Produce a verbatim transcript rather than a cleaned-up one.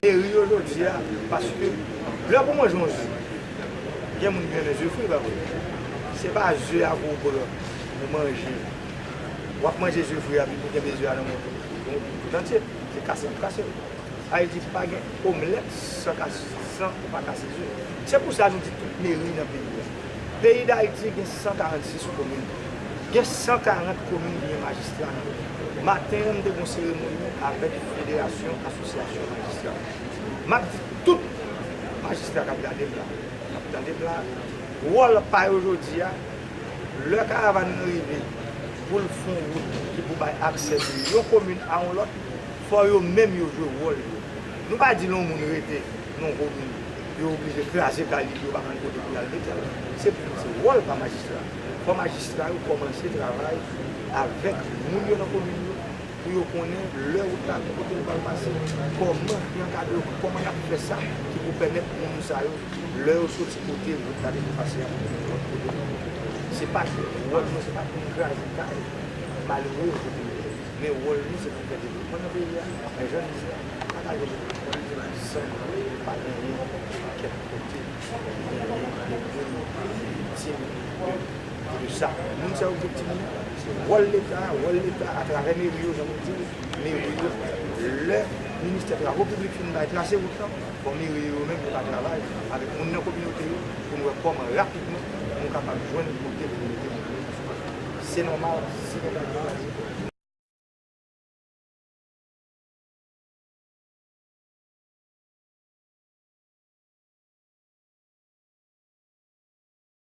Meri yo jodi a, paske lè pou manje yon ze, gen moun ki renmen ze fri, pa vre? Se pa ze a pou w pran, pou manje. W ap manje ze fri a, epi pou kenbe ze a nan men w tout antye, se kase w ap kase l. Ayiti pa gen omlèt san kas-, san ou pa kase ze. Se pou sa nou di tout meri nan peyi a. Peyi Dayiti gen san karannsis komin. Gen san karant komin ki gen majistra nan yo. Maten an, m te gen yon seremoni avèk Federasyon Asosyasyon Majistra. M ap di tout majistra k ap gade m la, k ap tande m la, wòl pa yo jodi a, lè karavàn nan rive pou l fè yon wout ki pou bay aksè de yon komin a yon lòt, fò yo menm yo jwe wòl yo. Nou pa di lè yon moun rete nan yon komin, yo oblije kraze kay li, yo pa konn kote pou y al mete l. Se, se wòl pa majistra. Fò majistra yo kòmanse travay avèk moun yo nan komin yo, pou yo konnen lè wout la, ki kote l pral pase, kòman y ankadre yo, kòman y ap fè sa ki pou pèmèt moun sa yo, lè yo soti kote wout la te pou pase a, pou yo lòt kote. Se pa wòl mwen, se pa pou m kraze kay malere yo kote yo ye. Men wòl nou, se pou fè devlopman nan peyi a. Men jan n di a, pa ka gen devlopman san pa genyen kèk kote ki genyen de moun ki viktim de, de sa. Moun sa yo viktim nan, se wòl Leta, wòl Leta atravè meri yo, jan m di, meri yo, lè ministè travo piblik fin bay trase wout lan, fò meri yo menm yo ka travay avèk moun nan kominote yo pou n wè kòman rapidman nou kapab jwenn kote pou mete moun yo. Se nòmal, si nou ta gen